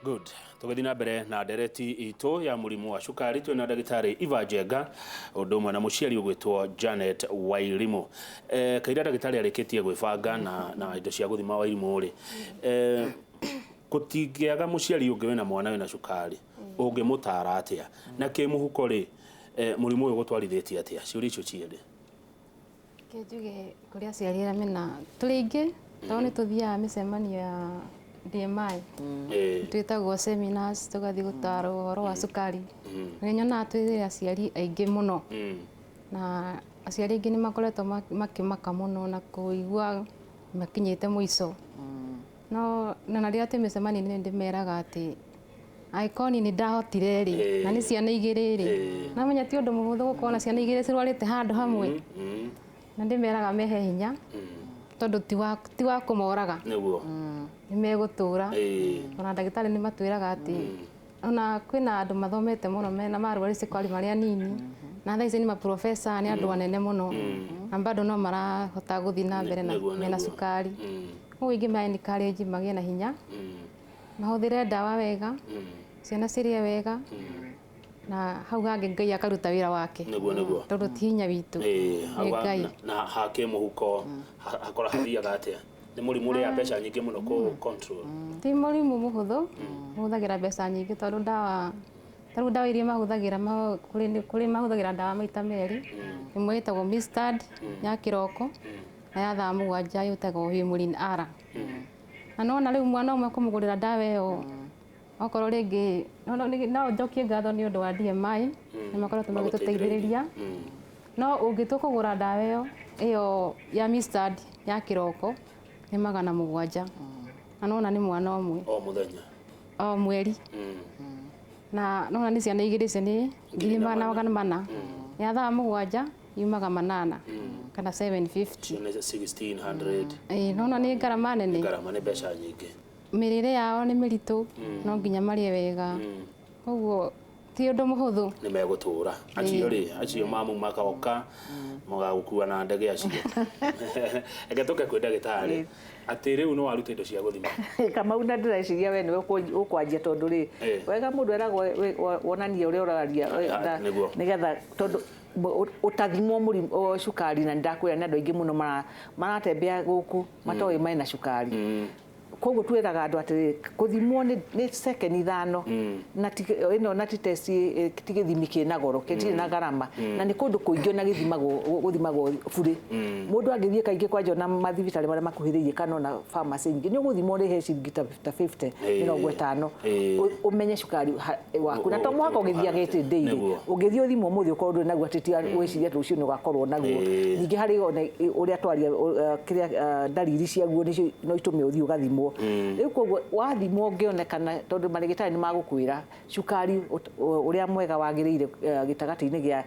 Good. Tũgĩthiĩ na mbere na ndereti itũ ya mũrimũ wa cukari, twĩna ndagĩtarĩ Eva Njenga ũndũ ũmwe na mũciari ũgwĩtwo Janet Wairimu. Kaira ndagĩtarĩ arĩkĩtie gwĩbanga na indo cia gũthima Wairimu rĩ, gũtingĩaga mũciari ũngĩ wĩna mwana wĩna cukari, ũngĩmũtara atĩa? Na kĩmũhuko rĩ, mũrimũ ũyũ gũtwarithĩtie atĩa? Ciũria icio cierĩ. Reke njuge kũrĩ aciari arĩa mena, tũrĩ aingĩ tondũ nĩ tũthiaga mĩcemanio ya DMI, twĩtagwo seminars, tũgathiĩ gũtarwo ũhoro wa cukari. Nĩ nyonaga twĩ aciari aingĩ mũno, na aciari aingĩ nĩ makoretwo makĩmaka mũno na kũigua makinyĩte mũico. No na rĩrĩa twĩ mĩcemanio-inĩ nĩ ndĩmeraga atĩ angĩkorwo niĩ nĩ ndahotire rĩ, na nĩ ciana igĩrĩ rĩ, na menya ti ũndũ mũhũthũ gũkorwo na ciana igĩrĩ cirwarĩte handũ hamwe. Na ndĩmeraga mehe hinya, tondũ ti wa kũmoraga. Nĩguo. Nĩ megũtũra. Ona ndagĩtarĩ nĩ matwĩraga atĩ ona kwĩna andũ mathomete mũno mena marwarire cukari marĩ anini, na thaa ici nĩ maprofesa, nĩ andũ anene mũno, na bado no marahota gũthiĩ na mbere na mena cukari. Koguo ingĩma encourage magĩe na hinya, mahũthĩre ndawa wega, ciana cirĩe wega, na hau hangĩ Ngai akaruta wĩra wake. Nĩguo, nĩguo. Tondũ ti hinya witũ, nĩ Ngai. Na ha kĩmũhuko hakora hathiaga atĩa? Nĩ mũrimũ ũrĩa mbeca nyingĩ mũno kũ control. Ti mũrimũ mũhũthũ, ũhũthagĩra mbeca nyingĩ tondũ ndawa, ta rĩu ndawa iria mahũthagĩra, kũrĩ mahũthagĩra ndawa maita merĩ, ĩmwe ĩtagwo Mistad ya kĩroko, na ya thaa 7 ĩtagwo Humulin R. Na nĩwona rĩu mwana ũmwe kũmũgũrĩra ndawa ĩyo, okorwo rĩngĩ no njokie ngatho nĩ ũndũ wa DMI, nĩ makoretwo magĩtũteithĩrĩria. No ũngĩtua kũgũra ndawa ĩyo ya Mistad ya kĩroko nĩ 700. Na nĩwona nĩ mwana ũmwe. O mũthenya. O mweri. Na nĩwona nĩ ciana igĩrĩ, icio nĩ ngiri 400. Ya thaa 7 yumaga 800 kana 750. Icio nĩ 1600. Ĩĩ, nĩwona nĩ ngarama nene. Ngarama nĩ mbeca nyingĩ. Mĩrĩre yao nĩ mĩritũ, no nginya marĩe wega. Koguo ti ũndũ mũhũthũ. Nĩ megũtũra. Acio rĩ, acio mamu magoka magagũkua na ndege acio. Reke tũke kwĩ ndagĩtarĩ. Atĩ rĩu nĩ waruta indo cia gũthima. Kamau, na ndĩreciria we nĩwe ũkwanjia tondũ rĩ, wega mũndũ eragwo wonanie ũrĩa ũraria, nĩgetha tondũ ũtathimwo mũrimũ cukari, na nĩndakwĩra nĩ andũ aingĩ mũno maratembea gũkũ matoĩ mena cukari. Koguo twĩraga andũ atĩrĩrĩ, kũthimwo nĩ second 5, na ti ĩno, na ti test, ti gĩthimi kĩna goro, gĩtirĩ na garama, na nĩ kũndũ kũingĩ ona gĩthimagwo, gũthimagwo burĩ. Mũndũ angĩthiĩ kaingĩ kwanja ona mathibitarĩ marĩa makuhĩrĩirie kana ona pharmacy nyingĩ, nĩ ũgũthimwo ũrĩhe ciringi ta 50, 50, ũmenye cukari waku. Na to mũhaka ũgĩthiage atĩ daily, ũngĩthiĩ ũthimwo ũmũthĩ ũkorwo ndũrĩ naguo, atĩ tiga gwĩciria atĩ rũciũ nĩ ũgakorwo naguo. Ningĩ harĩ ona ũrĩa twaria kĩrĩa ndariri ciaguo nĩcio no itũme ũthiĩ ũgathimwo. Rĩu koguo wathimwo ũngĩonekana, tondũ marĩgĩtarĩ nĩ magũkwĩra cukari ũrĩa mwega wagĩrĩire gĩtagatĩ-inĩ gĩa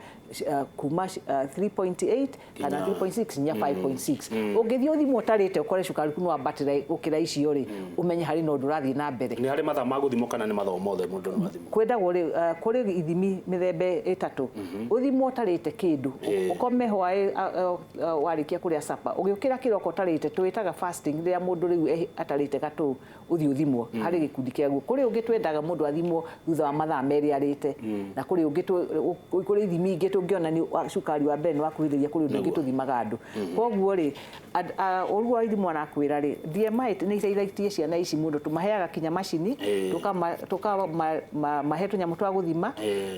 kuma 3.8 kana 3.6 nginya 5.6. Ũngĩthiĩ ũthimwo ũtarĩte ũkore cukari waku nĩ wambatĩra gũkĩra icio rĩ, ũmenye harĩ na ũndũ ũrathiĩ na mbere. Nĩ harĩ mathaa ma gũthimwo kana nĩ mathaa o mothe mũndũ no athimwo? Kwendagwo rĩ, kũrĩ ithimi mĩthemba ĩtatũ. Ũthimwo ũtarĩte kĩndũ, ũkome hwaĩ warĩkia kũrĩa supper, ũgĩũkĩra kĩroko ũtarĩte, twĩtaga fasting, rĩrĩa mũndũ rĩu atarĩte gatũ, ũthiĩ ũthimwo harĩ gĩkundi kĩaguo. Kũrĩ ũngĩ twendaga mũndũ athimwo thutha wa mathaa 2 arĩte, na kũrĩ ũngĩ, kũrĩ ithimi ingĩ tũngĩona nĩ cukari wa mbere nĩ wakuhĩrĩria, kũrĩ ũndũ ũngĩ tũthimaga andũ. Koguo rĩ, ũguo Wairimu arakwĩra rĩ, DMI nĩ iteithĩtie ciana ici mũno, tũmaheaga kinya macini, tũkamahe tũnyamũ twa gũthima,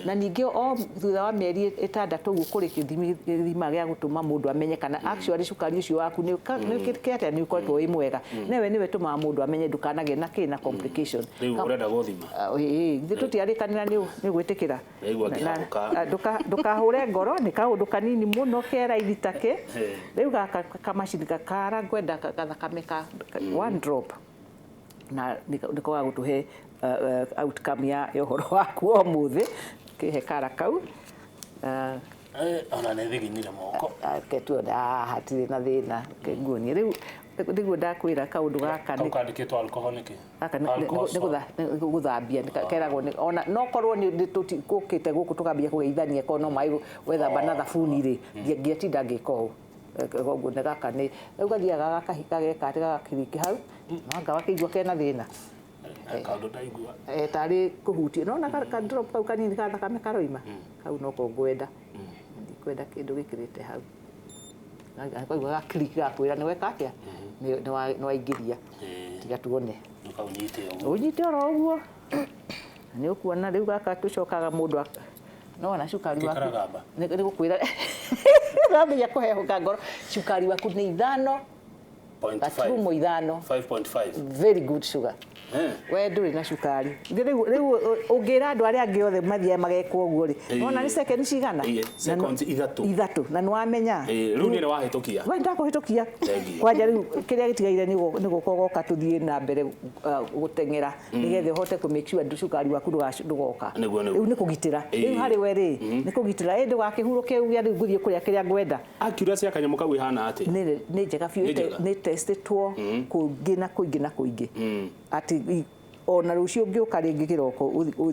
na ningĩ o thutha wa mĩeri 6 ũguo kũrĩ gĩthimi gĩthima gĩa gũtũma mũndũ amenye kana actually cukari ũcio waku nĩ atĩa, nĩ ũkoretwo wĩ mwega. Newe nĩwe tũmaga mũndũ amenye ndũkanagĩe na kĩ na complication. Rĩu ũrenda gũthima? Ĩĩ, ithuĩ tũtiarĩkanĩra nĩ gwĩtĩkĩra. Ndaigua ngĩhahũka. Ndũkahũre ngoro, nĩ kaũndũ kanini mũno ke raithi ta kĩ. Rĩu gaka kamacini kara ngwenda gathakame ka one drop, na nĩko gagũtũhe outcome ya ũhoro waku wa ũmũthĩ. Kĩhe kara kau. Ona nĩ thiginire moko. Reke tuone, hatirĩ na thĩna. Reke nguonie. Rĩu nĩguo ndakwĩra kaũndũ gaka nĩ kau kandĩkĩtwo alcohol nĩkĩ? Gaka nĩ gũthambia, keragwo ona no korwo nĩ tũkĩte gũkũ tũkambia kũgeithania, korwo no maĩ wethamba na thabuni rĩ, ndingĩatinda ngĩka ũũ. Koguo nĩ gaka nĩ rĩu gathiaga gagakahika geka atĩ gagakiriki hau, anga wakĩigua kena thĩna. Kaũndũ ndaigua. Tarĩ kũhutia nona ka drop kau kanini ka thakame karoima kau noko ngwenda. Ndikwenda kĩndũ gĩkĩrĩte hau. Kaigua ga click gakwĩra nĩ weka atĩa, nĩ waingĩria. Tiga tuone. Ũkaũnyite ũguo. Ũnyite oro ũguo. Nĩ ũkuona rĩu gaka tũcokaga mũndũ no ona cukari waku. Nĩ gũkwĩra. Wambĩrĩria kũhehũka ngoro. Cukari waku nĩ 5.5. 5.5. Very good sugar. We ndũrĩ na cukari. Rĩu ũngĩra andũ arĩa angĩ othe mathiaga magekwo ũguo rĩ, nona nĩ seconds cigana? Seconds ithatũ. Ithatũ. Na nĩwamenya. Rĩu niĩ nĩwahĩtũkia. We ndakũhĩtũkia. Kwanja rĩu kĩrĩa gĩtigaire nĩ gũka ũgoka tũthiĩ na mbere gũteng'era nĩgetha ũhote kũ make sure cukari waku ndũgoka. Rĩu nĩ kũgitĩra. Rĩu harĩ we rĩ, nĩ kũgitĩra. Ndũgakĩhurũke uge rĩu ngũthiĩ kũrĩa kĩrĩa ngwenda. Accuracy ya kanyamũ kau ĩhana atĩa? Nĩ njega biũ, nĩ testĩtwo kũingĩ na kũingĩ na kũingĩ. Atĩ ona rũciũ ũngĩũka rĩngĩ kĩroko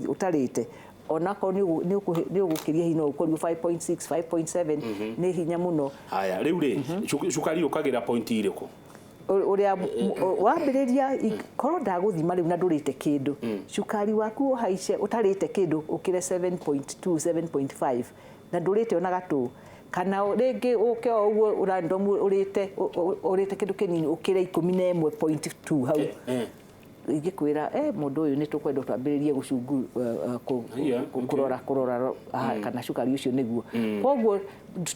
ũtarĩte, onakorwo nĩ ũgũkĩria hinya ũkorirwo 5.6 5.7 nĩ hinya mũno. Haya rĩu rĩ, cukari ũkagĩra point irĩkũ? Ũrĩa wambĩrĩria korwo ndagũthima rĩu na ndũrĩte kĩndũ, cukari waku ũhaice ũtarĩte kĩndũ ũkĩre 7.2 7.5 na ndũrĩte ona gatũ, kana rĩngĩ ũke o ũguo random ũrĩte kĩndũ kĩnini ũkĩre 11.2 hau. Ingĩkwĩra mũndũ ũyũ nĩ tũkwenda twambĩrĩrie gũcungu kũrora kũrora kana cukari ũcio nĩguo. Koguo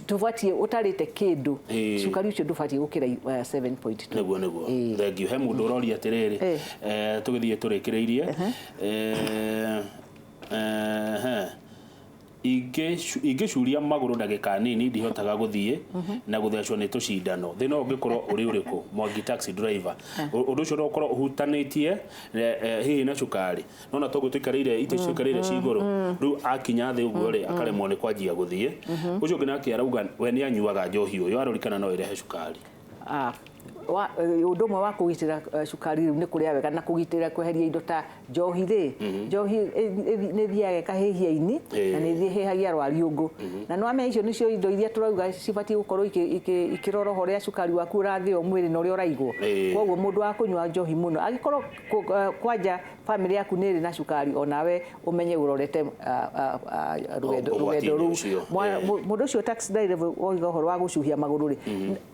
tũbatiĩ ũtarĩte kĩndũ, cukari ũcio ndũbatiĩ gũkĩra 7.2. Nĩguo nĩguo. Thank you. He mũndũ ũroria atĩrĩrĩ, tũgĩthiĩ tũrĩkĩrĩirie. Ingĩcuria magũrũ ndagĩka nini ndihotaga gũthiĩ na gũthecwo nĩ tũcindano. Thĩna ũngĩkorwo ũrĩ ũrĩkũ? Mwangi taxi driver. Ũndũ ũcio no ũkorwo ũhutanĩtie hihi na cukari. Nona toguo tũikarĩire itĩ ciikarĩire ci igũrũ. Rĩu akinya thĩ ũguo rĩ, akaremwo nĩ kwanjia gũthiĩ. Ũcio ũngĩ nake arauga we nĩ anyuaga njohi ũyũ arorikana no ĩrehe cukari. Ũndũ ũmwe wa kũgitĩra cukari rĩu nĩ kũrĩa wega na kũgitĩra kweheria indo ta njohi rĩ. Njohi nĩ ĩthiaga ĩkahĩhia ini na nĩ ĩhĩhagia rwariũngũ. Na nĩwamenya icio nĩcio indo iria tũrauga cibatiĩ gũkorwo ikĩrora ũrĩa cukari waku ũrathĩo mwĩrĩ na ũrĩa ũraigwo. Koguo mũndũ wa kũnyua njohi mũno angĩkorwo kwanja famĩlĩ yaku nĩ ĩrĩ na cukari, onawe ũmenye ũrorete rũgendo rũu. Mũndũ ũcio taxi driver oiga ũhoro wa gũcuhia magũrũ rĩ,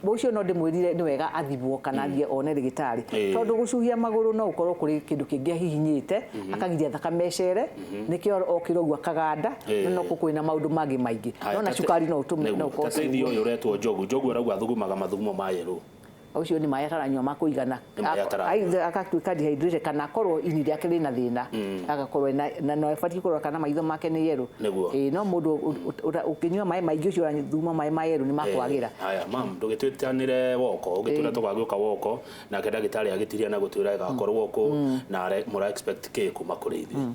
ũcio no ndĩmwĩrire nĩ wega athimwo kana athiĩ one rĩgĩtarĩ, tondũ gũcuhia magũrũ no ũkorwo kũrĩ kĩndũ kĩngĩ ahihinyĩte akagiria thakame ĩcere, nĩkĩo okĩra ũguo akaganda, no kwĩna maũndũ mangĩ maingĩ. No na cukari no ũtũme no ũkorwo. Tateithio ũyũ ũretwo Njogu. Njogu arauga athugumaga mathugumo ma yerũ. Ũcio nĩ maĩ ataranyua ma kũigana, agatuĩka dehydrated kana akorwo ini rĩake rĩna thĩna, agakorwo na no abatiĩ kũrora kana maitho make nĩ yerũ. No mũndũ ũkĩnyua maĩ maingĩ ũcio ũrathuguma maĩ ma yerũ nĩ makwagĩra. Haya mam, ndũgĩtwĩtanĩre woko, ũgĩtwĩra tũgagĩũka woko, nake ndagĩtarĩ agĩtiria na gũtwĩra ĩgakorwo kũ na mũra expect kĩ kuma kũrĩ ithuĩ.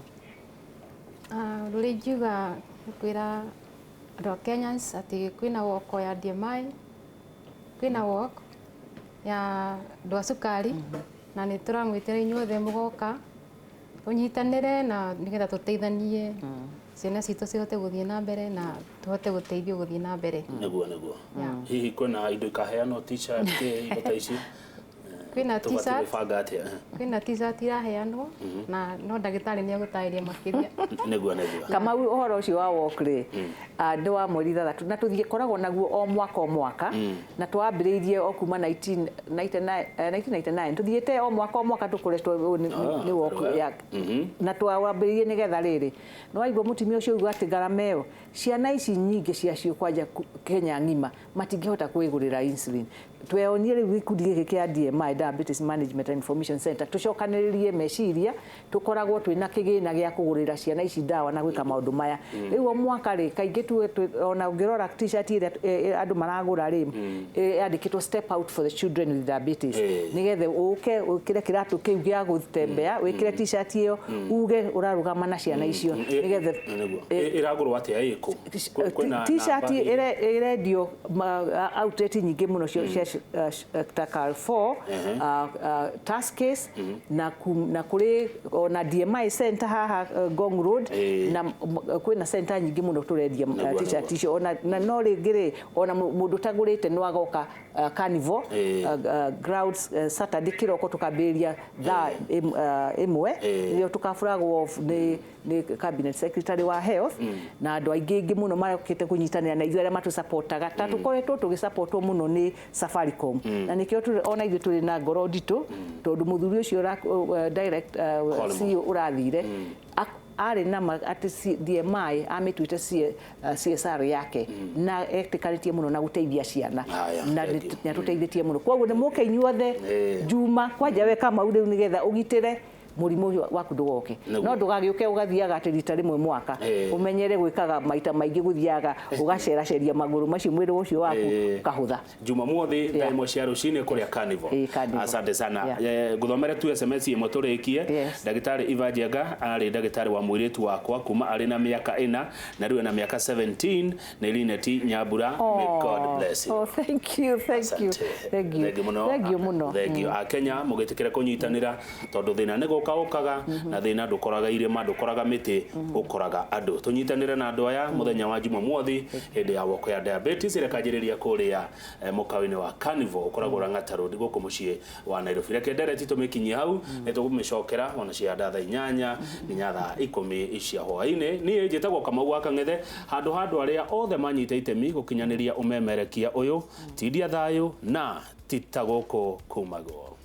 Ũndũ ũrĩa ingiuga nĩ kwĩra andũ a Kenyans atĩ kwĩna woko ya DMI, kwĩna walk ya andũ a cukari, na nĩ tũramwĩtĩra inyuothe mũgoka tũnyitanĩre na nĩgetha tũteithanie ciana citũ cihote gũthiĩ na mbere na tũhote gũteithio gũthiĩ na mbere. Nĩguo nĩguo. Hihi kwĩna indo ikaheanwo t-shirt kĩ indo ta ici? Kwĩna t-shirt. Kwĩna t-shirt iraheanwo na no ndagĩtarĩ nĩ egũtarĩria makĩria. Nĩguo nĩguo. Kamau ũhoro ũcio wa walk rĩ, nĩ wa mweri ithathatũ na tũthiĩ koragwo naguo o mwaka o mwaka, na twambĩrĩirie o kuma 1999 tũthiĩte o mwaka o mwaka tũkoretwo nĩ walk ya na twambĩrĩirie nĩgetha rĩrĩ nĩ waigua mũtumia ũcio uga atĩ ngarama ĩyo ciana ici nyingĩ ciacio kwanja Kenya ng'ima matingĩhota kwĩgũrĩra insulin. Tweonire rĩu gĩkundi gĩkĩ kĩa DMI, Diabetes Management and Information Center, tũcokanĩrĩrie meciria, tũkoragwo twĩna kĩgĩna gĩa kũgũrĩra ciana ici ndawa na gwĩka maũndũ maya. Rĩu o mwaka rĩ, kaingĩ ona ũngĩrora t-shirt ĩrĩa andũ maragũra rĩ, yandĩkĩtwo step out for the children with diabetes, nĩgetha ũke ũkĩre kĩratũ kĩu gĩa gũtembea, wĩkĩre t-shirt ĩyo uge ũrarũgama na ciana icio nĩgetha. Ĩragũrwo atĩa ĩkũ? T-shirt ĩrendio outlet nyingĩ mũno cia ta Carrefour, Tuskys, na kũrĩ ona DMI center haha Ngong Road, na kwĩna center nyingĩ mũno tũrendia t-shirt icio. Ona no rĩngĩ rĩ, ona mũndũ ũtagũrĩte no agoka Carnival grounds Saturday kĩroko tũkambĩrĩria thaa 1 nĩrĩo tũkabũragwo nĩ cabinet secretary wa health, na andũ aingĩ aingĩ mũno marokĩte kũnyitanĩra na ithuĩ arĩa matũsupportaga, ta tũkoretwo tũgĩsupportwo mũno nĩ Safaricom, na nĩkĩo ona ithuĩ tũrĩ na ngoro nditũ, tondũ mũthuri ũcio direct CEO ũrathire arĩ na atĩ DMI amĩtuĩte CSR yake, na etĩkanĩtie mũno na gũteithia ciana, na nĩatũteithĩtie mũno. Koguo nĩ mũke inyuothe Juma kwanja we Kamau rĩu nĩgetha ũgitĩre mũrimũ ũcio waku ndũgoke, no ndũgagĩũke ũgathiaga atĩ rita rĩmwe mwaka, ũmenyere gwĩkaga maita maingĩ, gũthiaga ũgaceraceria magũrũ macio mwĩrĩ ũcio waku ũkahũtha. Jumamothi thaa 1 cia rũcinĩ kũrĩa Carnival. Asante sana. Ngũthomere tu SMS ĩmwe tũrĩkie. Ndagĩtarĩ Eva Njenga arĩ ndagĩtarĩ wa mũirĩtu wakwa kuma arĩ na mĩaka 4 na rĩu ena mĩaka 17, nĩ Linet Nyambura. May God bless you. Oh, thank you, thank you. Thank you. Thank you mũno. Thank you. Akenya mũgĩtĩkĩre kũnyitanĩra tondũ thĩna nĩ gũka ũkaga, na thĩna ndũkoraga irĩma, ndũkoraga mĩtĩ, ũkoraga andũ. Tũnyitanĩre na andũ aya mũthenya wa Jumamothi hĩndĩ ya woko ya diabetes ĩrĩa ĩkanjĩrĩria kũrĩa mũkawa-inĩ wa Carnival ũkoragwo Lang'ata Road gũkũ mũciĩ wa Nairobi. Reke ndereti tũmĩkinyie hau, nĩ tũkũmĩcokera ona cia thaa 8 nginya thaa 10 cia hwaĩ-inĩ. Niĩ njĩtagwo Kamau wa Kang'ethe, handũ ha andũ arĩa othe manyita itemi gũkinyanĩria ũmemerekia ũyũ, tindia thayũ na tita gũkũ kumagwo.